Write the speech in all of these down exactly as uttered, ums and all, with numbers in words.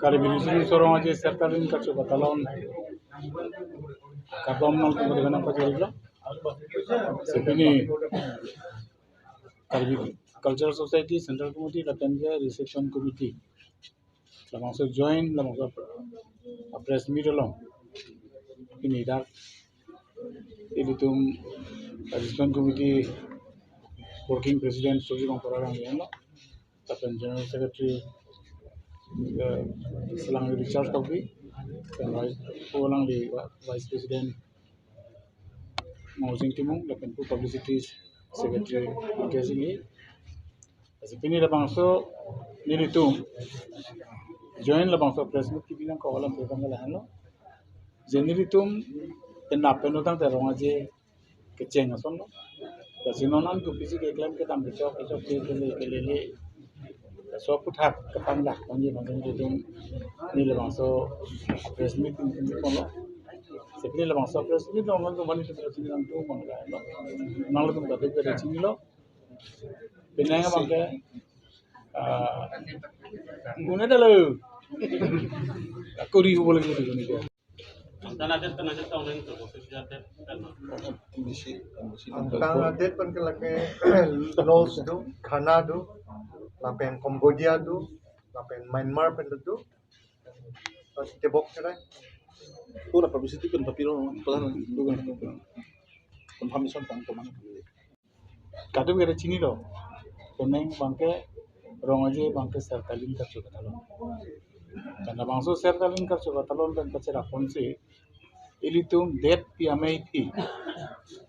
Karbi Riso Nimso Rong Aje Sertalin Karcho Katalon kardom nangtum kedo kanang pajari lo. Lasi pini Karbi Cultural Society Central Committee lapen ke Reception Committee labangso joint labangso press meet along pini dak ilitum Reception Committee Working President Surjit Rongphar alangli henlo, lapen General Secretary, eh, Selang Richard Tokbi, lapen Vice, pu alangli Vice President Mojing Timung, lapen pu Publicity Secretary Mukesh Enghi. Lasi pini labangso nelitum joint labangso press meet kebi nangkok alam pepang ke lahenlo. Je nelitum penap pen utang te rong aje kecheng ason lo. Lasi non an kopisi keklem kedam kechok kechok ke kele kele le. Laso aphuthak kepangdak ponji nonjong nelitum neli labangso press meet pen pen ponlo. Lasi pini labangso press meet along nangtum mani tum tum nangtum mon lahenlo. Nanglitum kadokave chinilo. Penang abang ke, ah, guna dalo. Kuri hubul gitu guna dia. Tangka adet pen adet tong neng tu, official adet pen. Tangka adet pen ke lake Laos do, Ghana do, lapen Cambodia do, lapen Myanmar pen do. Terus tebok kira. Pura publicity pen papiro, pelan, confirmation tang teman. Kadokave chinilo, penang abang ke rong aje abang ke Sertalin Karcho Katalon. Karena bangso Sertalin Karcho Katalon pen kacherap ponsi ilitum det pi amei pi,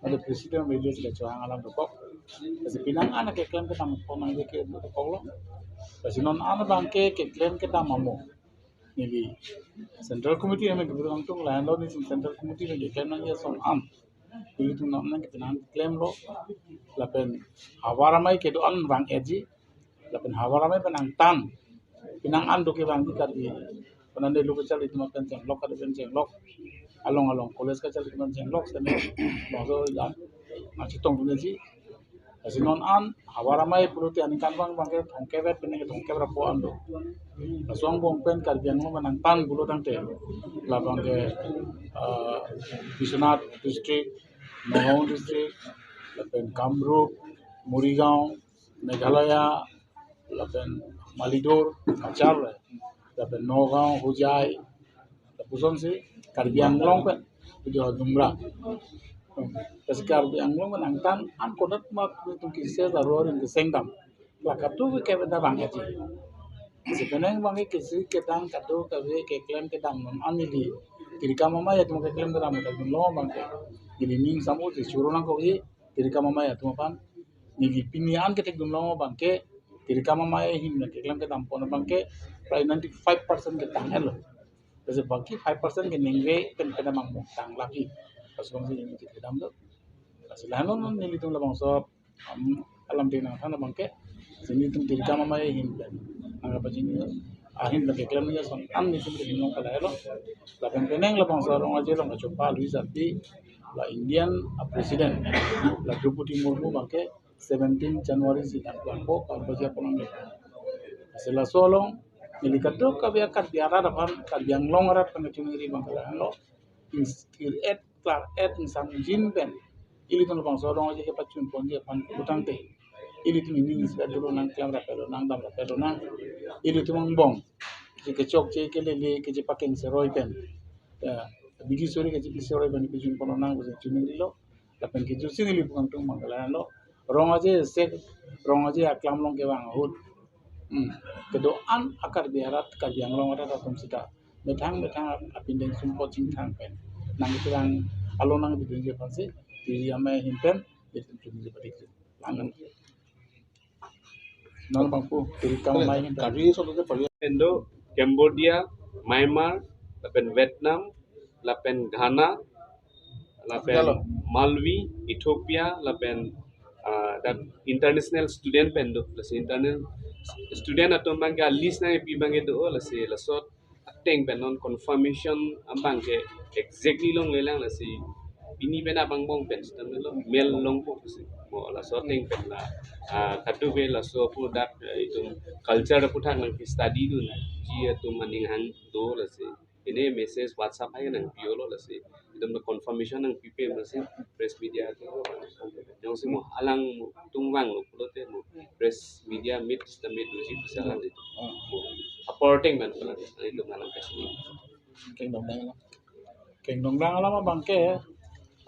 ada president village le chohang alam dokok. Lasi penang an keklem kedam pon nangji ke dokok lo. Lasi non an abang ke keklem kedam amo neli Central Committee amen kedo nangtum lahenlo, neli Central Committee amen keklem nangji ason an ilitum nam nang kepenang klemlo. Lapen havar amei kedo-an vang-etji, lapen havar amei pen angtan penang an do kevangji Karbi, penang de lo kachal itum pen chenglok, kado pen chenglok, along along college kachal itum pen chenglok sene bangso ilam nangchetong dunji. Lasi non an havar amei pulote aningkan abang abang ke thomkep-et penang ke thomkep ra pho an do. Laso angbong pen Karbi Anglong pen angtan pulo tangte labang ke, ah, Biswanath district, Nagaon district, lapen Kamrup, Morigaon, Meghalaya, lapen Maligaon, Cachar, lapen Nagaon, Hojai, lapuson si Karbi Anglong pen, video Dumra. Lasi Karbi Anglong pen angtan an konat mat tum kisi la rorin keseng dam. La kadokave vang-etji. Lasi penang abang ke kisi kedam kadokave keklem kedam non an neli tirikam amei atum keklem kedam ta dunlo abang ke. Neli ning samu si choro nangkokji tirikam amei atum aphan. Neli pini an ketik dunlo abang ke tirikam amei ahin keklem kedam pon abang ke prai ninety five percent ketang henlo. Lasi baki five percent ke ningve pen pen abang mo tang lagi. Pas abang si neli kedam do. Lasi lahenlo non nelitum labangso, am, alam tenang than abang ke. Lasi nelitum tirikam amei ahin pen, nangkapachini ahin pen keklem nangji ason an nelitum ke binong kalai lo. Lapen penang labangso rong aje along kachopa lui jati la Indian, ah, President la Droupadi Murmu abang ke seventeen January si dak bangpo kalbaja ponang le. Lasi laso along neli kadokave Karbi arat aphan, Karbi Anglong arat aphan kachiningri abang ke lahenlo. Ins-, ir-et klar-et ingsamjin pen ilitum labangso rong aje kepachun ponji aphan putangte ilitum ini inspect dolo nang, klemrape lonang, damrape lonang. Ilitum angbong keche kechokche, kelele, kechepakeng seroi pen, ya, bidi suri kechepi seroi pen pachun pon lonang pusi chiningrilo. Lapen kejutsi neli pu kangtung abang ke lahenlo. Rong aje sek, rong aje aklam along kevang ahut, hmm, kedo-an a-Karbi arat, Karbi Anglong arat atum sita methang methang apindeng sumpot chingthang pen nangkerang along nangpidunji aphansi tiri amei ahin pen ilitum chunji padik. Lang non abang pu tirikam amei ahin pen. Karbi solo ke pari pen do, Cambodia, Myanmar, lapen Vietnam, lapen Ghana, lapen Malvi, Ethiopia, lapen, ah, dak international student pen do. Lasi internal student atum abang ke a-list nangpi abang ke do, lasi laso ateng pen non confirmation abang ke exactly longlelang, lasi Pini pen abang bong pen sitame lo mel longpo pusi. Mo laso ateng pen la, ah, kadokave laso pu dak, eh, itum culture aputhak nangpi study dun. Ji atum aning hang do lasi. Ini message WhatsApp hai nangpi-o lo lasi. Itum lo confirmation nangpipe lasi press media atum lo. Jongsi mo alang tum vanglo pulote mo press media meet sitame doji bisa kan itu. Mo apor ateng pen pulang itum alang kasih. Kengdong dang alam. Kengdong dang alam abang ke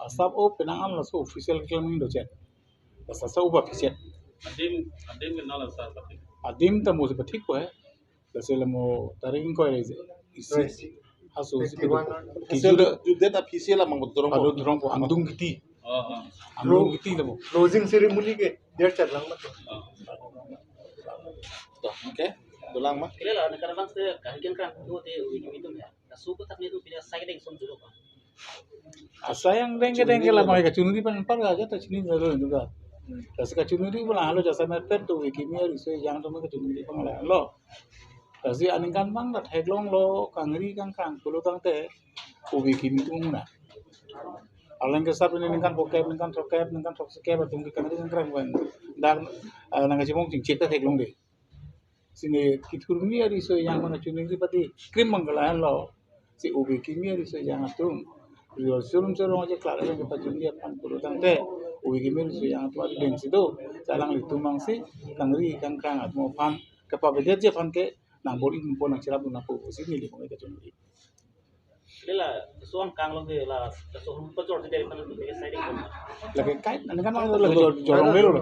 asap o penang an laso official claim do chet. Basa sa uba piset. Adim, adim kenal sa patik. Adim ta mo si patik ko eh. Lasi la mo tarik ko eh. Isi. Haso si fifty-one. Kiju da. Judet official la mang dorong. Ado dorong ko andung kiti. Oh, oh. Andung kiti la mo. Closing ceremony ke der chat lang mat. Oh. Toh, oke. Tulang ma. Kira la negara bangsa kahingkan kan tu te ujung itu ya. Kasu ko tak ni tu pina sai deng som dulu kan. Asai angdeng kedeng ke la mai kachunri pen par aja ta chini dolo itu ka. Lasi kachunri pen halo jasa mepet tu Kimi ariso ejang atum kachunri pen la lo. Lasi aningkan abang ta theklonglo kangri kangkrang pulo tangte Kimi atum na. Alang ke sap ini ningkan phokep, ningkan throkkep, ningkan throkkep atum ke kangri kangkrang pen. Dan, eh, nang kachimong chingchek ta theklong de. Sini kithurmi ariso ejang mana chuning si pati krim manggala lo. Si Kimi ariso ejang atum. Rio surum surum aja klar aja pachun dia pan puru tangte. Kimi ariso ejang atum adi deng situ. Salang litum mang si kangri kangkrang atum aphan. Kepabedet je aphan ke nang bor-i pon nang cherap nang pu sini li pon kachunri. Lela suang kang lo ke la suang pajor si dari mana tu ke sai ding. Lagi kai, ane kan lo jor, jorong lelo lo.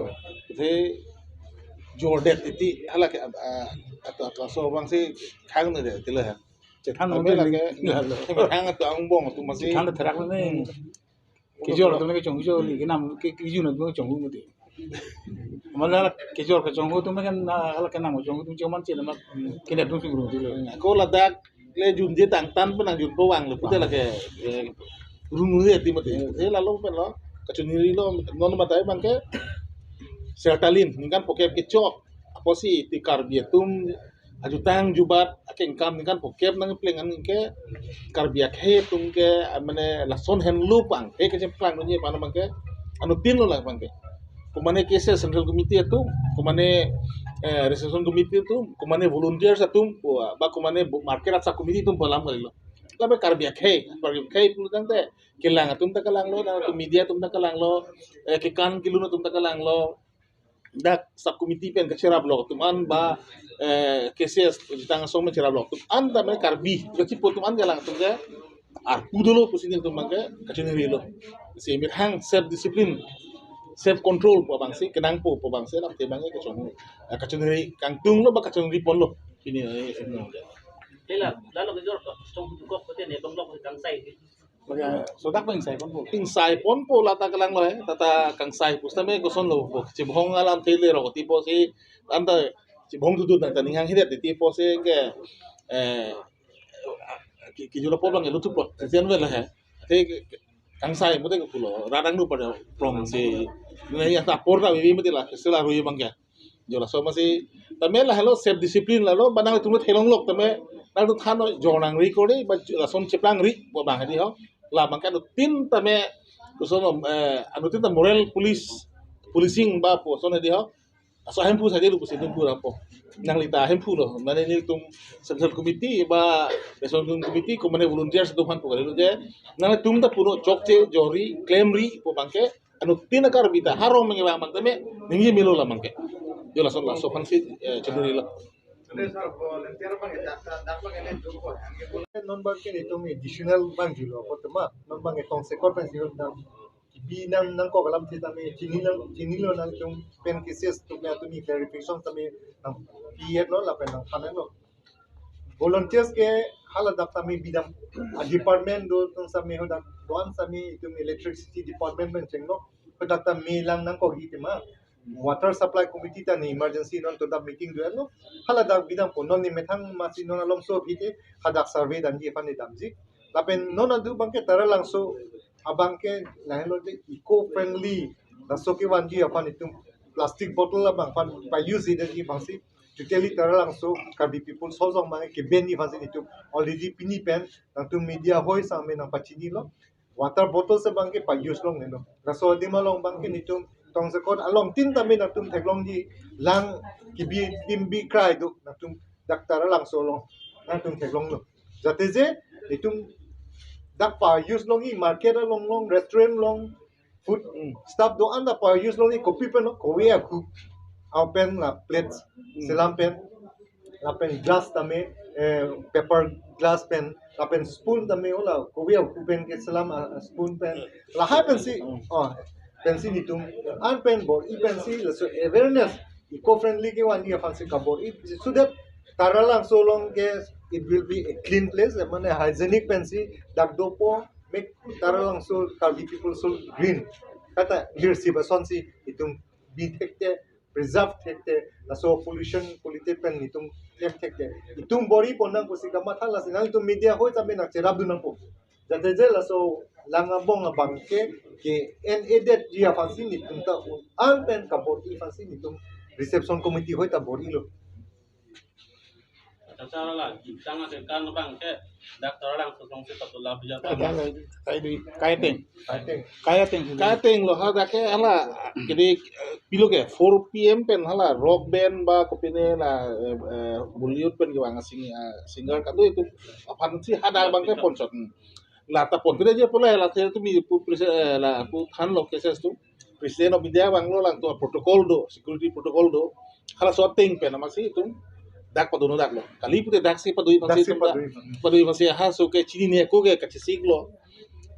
Te jordet iti hala ke, ah, atau atau so bang si khang ne de tila ya. Chethan lo. Tapi lagi khang atau angbong tu masih. Chethan lo therak lo ne. Kejor atum ke chonghu jo li, kenam ke, kejun atum ke chonghu mati. Mala kejor ke chonghu atum kan, ah, hala kenam chonghu atum choman chila mak, kena atum sungru tilo. Ko ladak le junje tangtan pen nangjunpo vanglo pute lake, eh, runu je ti mati. Eh, lalo pen lo kachunri lo non matai abang ke sertalin ningkan phokep kechok. Apotsi ti Karbi atum ajutang jubat akengkam ningkan phokep nangpleng an ke Karbi akhei atum ke, ah, mane lason henlo pang he kechemplang dunji aphan abang ke anuttin lo la abang ke. Komane K C S Central Committee atum, komane, eh, Reception Committee atum, komane volunteers atum, ba komane bu-, market sub committee atum pu alam kalilo. Lapen Karbi akhei, Karbi akhei pulo tangte kelang atum ta kelanglo, dan atum media atum ta kelanglo, eh, kekan kelun atum ta kelanglo. Dak sub committee pen kacherap lok atum an ba, eh, K C S ajutang asong pen cherap lok atum an ta mane Karbi kachipo atum an kelang atum ke arpu dolo pusi nelitum abang ke kachunri lo. Si methang self discipline, self control pu abang si kenangpo pu abang si lam te abang ke kachun, eh, kachunri kangtung lo ba kachunri pon lo. Pini, eh, Lela, lalo kejor ko, stong kok ko te ne bang lok kangsai. Sodak pen ingsai ponpo. Ingsai ponpo la ta kelanglo eh, tata kangsai pusitame koson lo po. Chibhong alam thele ro tipo si anta chibhong tutu ta ning hang hidet tipo si ke, eh, ki, kejula po bang lo tupo. Tian vel he. Te kangsai mute ke pulo. Radang nu pada prong si. Ne ya ta por ta bibi mute la, sila rui bang ke. Jo laso masi tame la helo self discipline lalo ba nangtum theklong lok tame nangtum than jor nangri kori ba lason cheplangri bo bang hedi ho. La bang ke anuttin tame koson, eh, anuttin ta moral police, policing ba koson hedi ho. Laso ahemphu saja lu pusi tum pura po. Nangli ta ahemphu lo. Mane nelitum central committee ba reception committee komane volunteers atum aphan pu kalilo je nangtum ta puno chokche jori klemri pu bang ke anuttin a-Karbi ta harong mengevang abang tame ningje melo la abang ke. Jo lason laso aphan si, eh, cheduri lo. Non abang ke nelitum additional abang julo, apo tema, non abang ke tongsekot pen julo dam. Bi nang nangkok alam sitame chinilo, chinilo nangtum pen K C S atum atum clarification tame nangpi-et lo lapen nangthan-et lo. Volunteers ke haladak tame bidam, a department do atum tame hadak do-an tame itum electricity department pen chenglo. Hadak tame lang nangkok hi tema. Water supply committee ta ne emergency non to da meeting do lo. Haladak bidampo non ne methang masi non alomso bite hadak survey damji aphan ne damji. Lapen non adu abang ke Taralangso abang ke lahelo de eco friendly laso kevanji aphan itum plastic bottle abang aphan pa-use ji aphan si totally Taralangso Karbi people sojong abang ke ban ji aphan si itum already pini pen nangtum media hoi sang me nangpachini lo. Water bottles abang ke pa-use longle lo. Laso adim along abang ke netum tongsekot along tin tame nangtum theklongji, lang kebi adim bi krai do nangtum dak Taralangso along nangtum theklonglo. Jate je netum dak pa-use longji, market along long, restaurant long, food, mm, stuff do-an ta pa-use longji, kopi pen lo, kove akhu, au pen la plates, mm, selam pen, lapen glass tame, eh, paper glass pen, lapen spoon tame, o la kove akhu pen keselam, ah, spoon pen, lahai pensi, mm, oh, pensi netum an pen bor-i pensi laso awareness, eco-friendly kevanji aphansi kabor-i, so that Taralangso along ke it will be a clean place, mane hygienic pensi dak dopo, make Taralangso Karbi people so green. Kata leadership asonsi itum bi thekte, preserve thekte, laso pollution quality pen itum klem thekte, itum bor-i pon nang pusi kamatha, lasi nangtum media hoi tame nangcherapdun nangpo. Jate je laso lang abong abang ke, ke-en-edetji aphansi netum ta un-an pen kabor-i aphansi netum reception committee hoi ta bor-ilo. Acha, sir, la, jingtang akan abang ke, dak Taralangso alongsi patula pijat. Kadang, kai dui, kai ateng. Kai ateng. Kai ateng. Kai ateng lo, ha, dak ke hala, kede, eh, pilo ke, four P M pen hala, rock band ba, kopine la, eh, eh, Bollywood pen kevang sing, eh, singer kado itum aphansi hadak abang ke ponsot. Hmm. La ta pon, pide je pula la, te tumi pu prese-, eh, la pu than lo cases atum. President of India vanglo, lang atum protocol do, security protocol do. Halaso ateng pen amatsi itum dak padun-un dak lo. Kali pute daksi padun-i amatsi, daksi itum dak padun-i. Padun-i amatsi, ha, so ke chinine ako ke kachesik lo.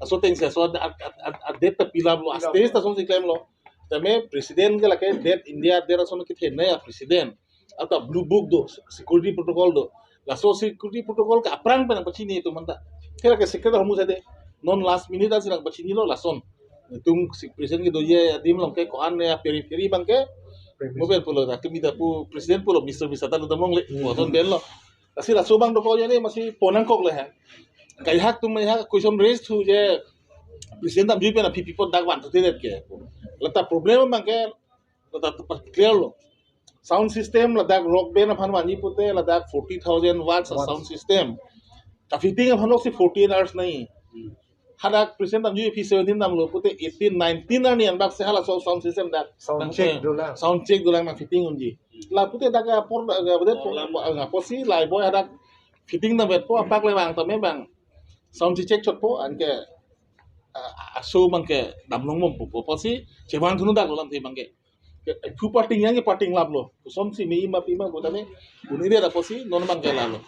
Laso atengsi laso ad-, ad-, ad-, ad-, date ta pilap lo, pilap lo. Stage ta asonsi klem lo. Tame president ke lake date India date ason kethenei a-president. Ata blue book do, security protocol do. Laso security protocol ke aphrang pen pachini itum anta. Thera ke secret ahormu sade. Non last minute asi nangpachinilo lason. Itum si president kedoji adim along ke ko-an ya periphery abang ke. President. Mo pen pulo, dak kami dak pu president pulo, Mister Bisa ta lo damong le. Hmm. Puson pen lo. Lasi laso abang dokok ajoine amatsi pon nangkok le ha. Kai hak atum, hak question raise thu je president damjui pen aphi pi apot dak van thu te det ke. La ta problem abang ke, la ta clear lo. Sound system ladak rock band aphan vanji pute ladak forty thousand watts a, watts, sound system. Ka fitting aphan loksi forty-eight hours nai. Hmm. Hadak president damjui aphi seventeen damlo pute eighteen, nineteen arni anbak se halaso sound system dak. Sound check dolang. Sound check dolang nang fitting unji. La pute dak apor, dak, dak, dak, dak, apotsi laiboi hadak fitting damvetpo, apak le vang tame abang sound check chotpo, anke, ah, aso abang ke damlong bompo, apotsi chevang thu-un dak lo lamthe abang ke. Ke, eh, phu parting yang parting lap lo. Kosonsi me ima pima gotane. Uni dia apotsi non abang ke lalo.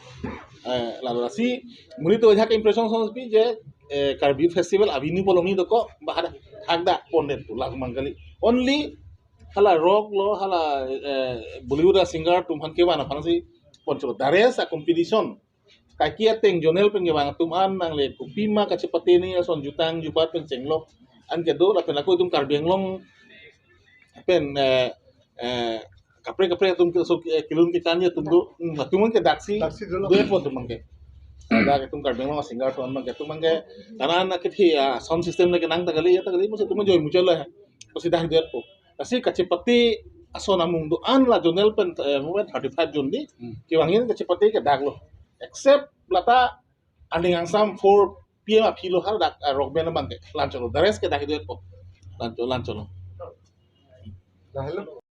Eh, lalo lasi, monit to hak impression asonsi pi je, eh, Karbi Festival avenue polongni dokok, ba hadak, hadak pondet tu lak mangkali. Only hala rock lo, hala, eh, Bollywood a singer atum aphan kevan aphansi ponchot. The rest a competition. Kaike ateng zonal pen kevang atum an nangle kopima kachepate ni ason jutang jubat pen chenglok an kedo, lapen ako itum Karbi Anglong pen, eh, eh, kaprek kaprek atum ke so, eh, kelun kekan atum do, hmm, atum ke daksi, daksi dolo. Dopo atum ke. Dak itum Karbi Anglong singer atum ke, atum ke, karena anak kethia sound system lagi nang ta kali, ya ta kali, masa atum joy muchal lah. Pasi dak dopo. Lasi kachepate ason amung do-an la zonal pen, eh, mo pen thirty-five zone di. Hmm. Kevangin kachepate ke dak lo. Except lata aning angsam four P M aphi lo hadak, eh, rock band abang ke. Lancholo. The rest ke dak dopo. Lancho, lancholo. Nah, hello.